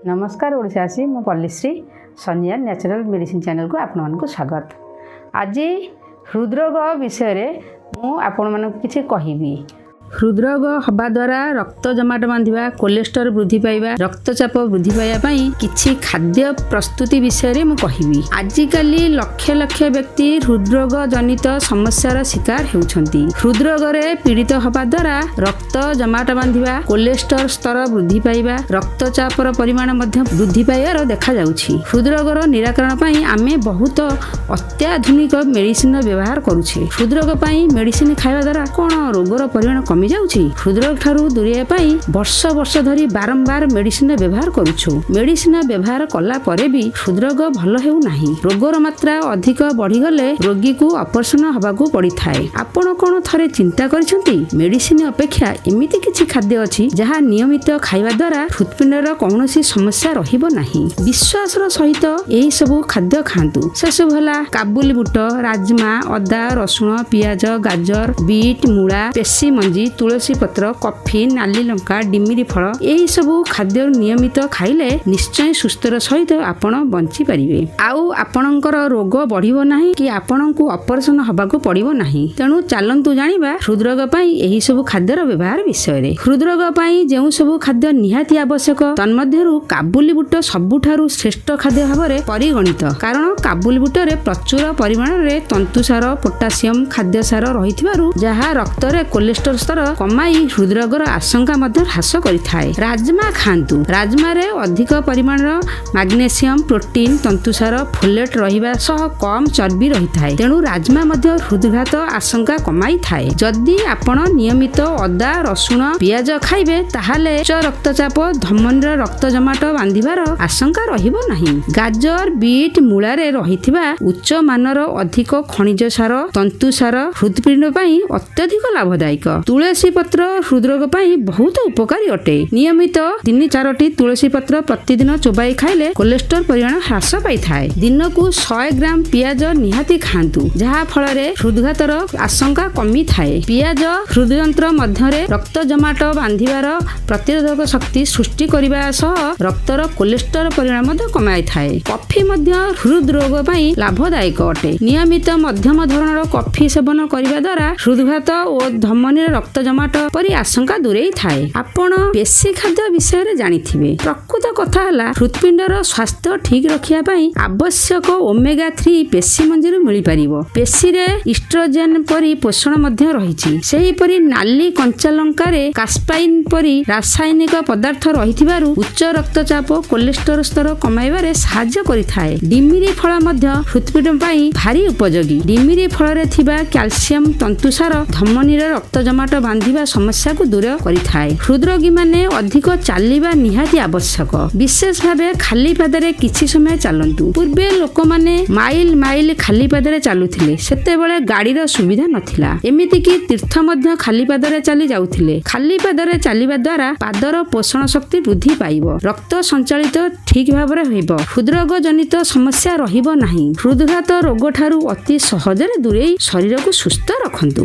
ନମସ୍କାର ଓଡ଼ିଶାବାସୀ, ମୁଁ ପଲ୍ଲୀଶ୍ରୀ। ସନିଆ ନ୍ୟାଚୁରାଲ୍ ମେଡ଼ିସିନ ଚ୍ୟାନେଲକୁ ଆପଣମାନଙ୍କୁ ସ୍ୱାଗତ। ଆଜି ହୃଦରୋଗ ବିଷୟରେ ମୁଁ ଆପଣମାନଙ୍କୁ କିଛି କହିବି। ହୃଦରୋଗ ହେବା ଦ୍ୱାରା ରକ୍ତ ଜମାଟ ବାନ୍ଧିବା, କୋଲେଷ୍ଟ୍ରଲ ବୃଦ୍ଧି ପାଇବା, ରକ୍ତଚାପ ବୃଦ୍ଧି ପାଇବା ପାଇଁ କିଛି ଖାଦ୍ୟ ପ୍ରସ୍ତୁତି ବିଷୟରେ ମୁଁ କହିବି। ଆଜିକାଲି ଲକ୍ଷ ଲକ୍ଷ ବ୍ୟକ୍ତି ହୃଦରୋଗ ଜନିତ ସମସ୍ୟାର ଶିକାର ହେଉଛନ୍ତି। ହୃଦରୋଗରେ ପୀଡ଼ିତ ହେବା ଦ୍ୱାରା ରକ୍ତ ଜମାଟ ବାନ୍ଧିବା, କୋଲେଷ୍ଟ୍ରଲ ସ୍ତର ବୃଦ୍ଧି ପାଇବା, ରକ୍ତଚାପର ପରିମାଣ ମଧ୍ୟ ବୃଦ୍ଧି ପାଇବାର ଦେଖାଯାଉଛି। ହୃଦରୋଗର ନିରାକରଣ ପାଇଁ ଆମେ ବହୁତ ଅତ୍ୟାଧୁନିକ ମେଡ଼ିସିନର ବ୍ୟବହାର କରୁଛେ। ହୃଦରୋଗ ପାଇଁ ମେଡ଼ିସିନ ଖାଇବା ଦ୍ୱାରା କ'ଣ ରୋଗର ପରିମାଣ କମିଯାଉଛି? ହୃଦରୋଗ ଠାରୁ ଦୂରେଇବା ପାଇଁ ବର୍ଷ ବର୍ଷ ଧରି ବାରମ୍ବାର ମେଡ଼ିସିନର ବ୍ୟବହାର କରୁଛୁ। ମେଡ଼ିସିନ ବ୍ୟବହାର କଲା ପରେ ବି ହୃଦରୋଗ ଭଲ ହେଉନାହିଁ। ରୋଗର ମାତ୍ରା ଅଧିକ ବଢ଼ିଗଲେ ରୋଗୀକୁ ଅପରେସନ ହେବାକୁ ପଡ଼ିଥାଏ। ଆପଣ କ'ଣ ଥରେ ଚିନ୍ତା କରିଛନ୍ତି, ମେଡ଼ିସିନ ଅପେକ୍ଷା ଏମିତି କିଛି ଖାଦ୍ୟ ଅଛି, ଯାହା ନିୟମିତ ଖାଇବା ଦ୍ୱାରା ହୃତ୍ପିଣ୍ଡର କୌଣସି ସମସ୍ୟା ରହିବ ନାହିଁ? ବିଶ୍ୱାସର ସହିତ ଏହି ସବୁ ଖାଦ୍ୟ ଖାଆନ୍ତୁ। ସେସବୁ ହେଲା କାବୁଲି ବୁଟ, ରାଜମା, ଅଦା, ରସୁଣ, ପିଆଜ, ଗାଜର, ବିଟ୍, ମୂଳା, ପେଶୀ ମଞ୍ଜି, ତୁଳସୀ ପତ୍ର, କଫି, ନାଲି ଲଙ୍କା, ଡିମିରି ଫଳ। ଏହି ସବୁ ଖାଦ୍ୟ ନିୟମିତ ଖାଇଲେ ନିଶ୍ଚୟ ସୁସ୍ଥର ସହିତ ଆପଣ ବଞ୍ଚି ପାରିବେ ଆଉ ଆପଣଙ୍କର ରୋଗ ବଢ଼ିବ ନାହିଁ କି ଆପଣଙ୍କୁ ଅପରେସନ ହେବାକୁ ପଡ଼ିବ ନାହିଁ। ତେଣୁ ଚାଲନ୍ତୁ ଜାଣିବା ହୃଦରୋଗ ପାଇଁ ଏହି ସବୁ ଖାଦ୍ୟର ବ୍ୟବହାର ବିଷୟରେ। ହୃଦରୋଗ ପାଇଁ ଯେଉଁ ସବୁ ଖାଦ୍ୟ ନିହାତି ଆବଶ୍ୟକ, ତନ୍ମଧ୍ୟରୁ କାବୁଲି ବୁଟ ସବୁଠାରୁ ଶ୍ରେଷ୍ଠ ଖାଦ୍ୟ ଭାବରେ ପରିଗଣିତ। କାରଣ କାବୁଲି ବୁଟରେ ପ୍ରଚୁର ପରିମାଣରେ ତନ୍ତୁସାର, ପୋଟାସିୟମ, ଖାଦ୍ୟ ସାର ରହିଥିବାରୁ ଯାହା ରକ୍ତରେ କୋଲେଷ୍ଟ୍ରଲ ସ୍ତର କମାଇ ହୃଦରୋଗର ଆଶଙ୍କା ମଧ୍ୟ ହ୍ରାସ କରିଥାଏ। ରାଜମା ଖାଆନ୍ତୁ। ରାଜମାରେ ଅଧିକ ପରିମାଣର ମାଗ୍ନେସିୟମ, ପ୍ରୋଟିନ, ତନ୍ତୁସାର, ଫୋଲେଟ୍ ରହିବା ସହ କମ୍ ଚର୍ବି ରହିଥାଏ। ତେଣୁ ରାଜମା ମଧ୍ୟ ହୃଦଘାତ ଆଶଙ୍କା କମାଇଥାଏ। ଯଦି ଆପଣ ନିୟମିତ ଅଦା, ରସୁଣ, ପିଆଜ ଖାଇବେ, ତାହେଲେ ଉଚ୍ଚ ରକ୍ତଚାପ, ଧମନୀର ରକ୍ତ ଜମାଟ ବାନ୍ଧିବାର ଆଶଙ୍କା ରହିବ ନାହିଁ। ଗାଜର, ବିଟ୍, ମୂଳାରେ ରହିଥିବା ଉଚ୍ଚ ମାନର ଅଧିକ ଖଣିଜ ସାର, ତନ୍ତୁ ସାର ହୃଦପିଣ୍ଡ ପାଇଁ ଅତ୍ୟଧିକ ଲାଭଦାୟକ। ତୁଳସୀ ପତ୍ର ହୃଦରୋଗ ପାଇଁ ବହୁତ ଉପକାରୀ ଅଟେ। ନିୟମିତ ତିନି ଚାରୋଟି ତୁଳସୀ ପତ୍ର ପ୍ରତିଦିନ ଚୋବାଇ ଖାଇଲେ କୋଲେଷ୍ଟ୍ରଲ ପରିମାଣ ହ୍ରାସ ପାଇଥାଏ। ଦିନକୁ 100 ଗ୍ରାମ ପିଆଜ ନିହାତି ଖାଆନ୍ତୁ, ଯାହା ଫଳରେ ହୃଦଘାତର ଆଶଙ୍କା କମିଥାଏ। ପିଆଜ ହୃଦୟନ୍ତ୍ର ମଧ୍ୟରେ ରକ୍ତ ଜମାଟ ବାନ୍ଧିବାର ପ୍ରତିରୋଧକ ଶକ୍ତି ସୃଷ୍ଟି କରିବା ସହ ରକ୍ତର କୋଲେଷ୍ଟ୍ରଲ ପରିମାଣ ମଧ୍ୟ କମାଇଥାଏ। କଫି ମଧ୍ୟ ହୃଦରୋଗ ପାଇଁ ଲାଭଦାୟକ ଅଟେ। ନିୟମିତ ମଧ୍ୟମ ଧରଣର କଫି ସେବନ କରିବା ଦ୍ୱାରା ହୃଦଘାତ ଓ ଧମନୀର ରକ୍ତ ଜମାଟ ପରି ଆଶଙ୍କା ଦୂରେଇ ଥାଏ। ଆପଣ ପେଶୀ ଖାଦ୍ୟ ବିଷୟରେ ଜାଣିଥିବେ। ପ୍ରକୃତ କଥା ହେଲା, ହୃତ୍ପିଣ୍ଡର ସ୍ୱାସ୍ଥ୍ୟ ଠିକ ରଖିବା ପାଇଁ ଆବଶ୍ୟକ ଓମେଗା 3 ପେଶୀ ମଞ୍ଜିରୁ ମିଳିପାରିବ। ପେଶୀରେ ଇଷ୍ଟ୍ରୋଜେନ ପରି ପୋଷଣ ମଧ୍ୟ ରହିଛି। ସେହିପରି ନାଲି କଞ୍ଚା ଲଙ୍କାରେ କାସ୍ପାଇନ ପରି ରାସାୟନିକ ପଦାର୍ଥ ରହିଥିବାରୁ ଉଚ୍ଚ ରକ୍ତଚାପ, କୋଲେଷ୍ଟ୍ରଲ ସ୍ତର କମାଇବାରେ ସାହାଯ୍ୟ କରିଥାଏ। ଡିମିରି ଫଳ ମଧ୍ୟ ହୃତ୍ପିଣ୍ଡ ପାଇଁ ଭାରି ଉପଯୋଗୀ। ଡିମିରି ଫଳରେ ଥିବା କ୍ୟାଲସିୟମ, ତନ୍ତୁସାର ଧମନୀର ରକ୍ତ ଜମାଟ ବାନ୍ଧିବା ସମସ୍ୟାକୁ ଦୂର କରିଥାଏ। ହୃଦରୋଗୀମାନେ ଅଧିକ ଚାଲିବା ନିହାତି ଆବଶ୍ୟକ। ବିଶେଷ ଭାବେ ଖାଲି ପାଦରେ କିଛି ସମୟ ଚାଲନ୍ତୁ। ପୂର୍ବେ ଲୋକମାନେ ମାଇଲ ମାଇଲ ଖାଲି ପାଦରେ ଚାଲୁଥିଲେ। ସେତେବେଳେ ଗାଡ଼ିର ସୁବିଧା ନଥିଲା। ଏମିତିକି ତୀର୍ଥ ମଧ୍ୟ ଖାଲି ପାଦରେ ଚାଲି ଯାଉଥିଲେ। ଖାଲି ପାଦରେ ଚାଲିବା ଦ୍ୱାରା ପାଦର ପୋଷଣ ଶକ୍ତି ବୃଦ୍ଧି ପାଇବ, ରକ୍ତ ସଞ୍ଚାଳିତ ଠିକ ଭାବରେ ହେବ, ହୃଦରୋଗ ଜନିତ ସମସ୍ୟା ରହିବ ନାହିଁ। ହୃଦଘାତ ରୋଗ ଠାରୁ ଅତି ସହଜରେ ଦୂରେଇ ଶରୀରକୁ ସୁସ୍ଥ ରଖନ୍ତୁ।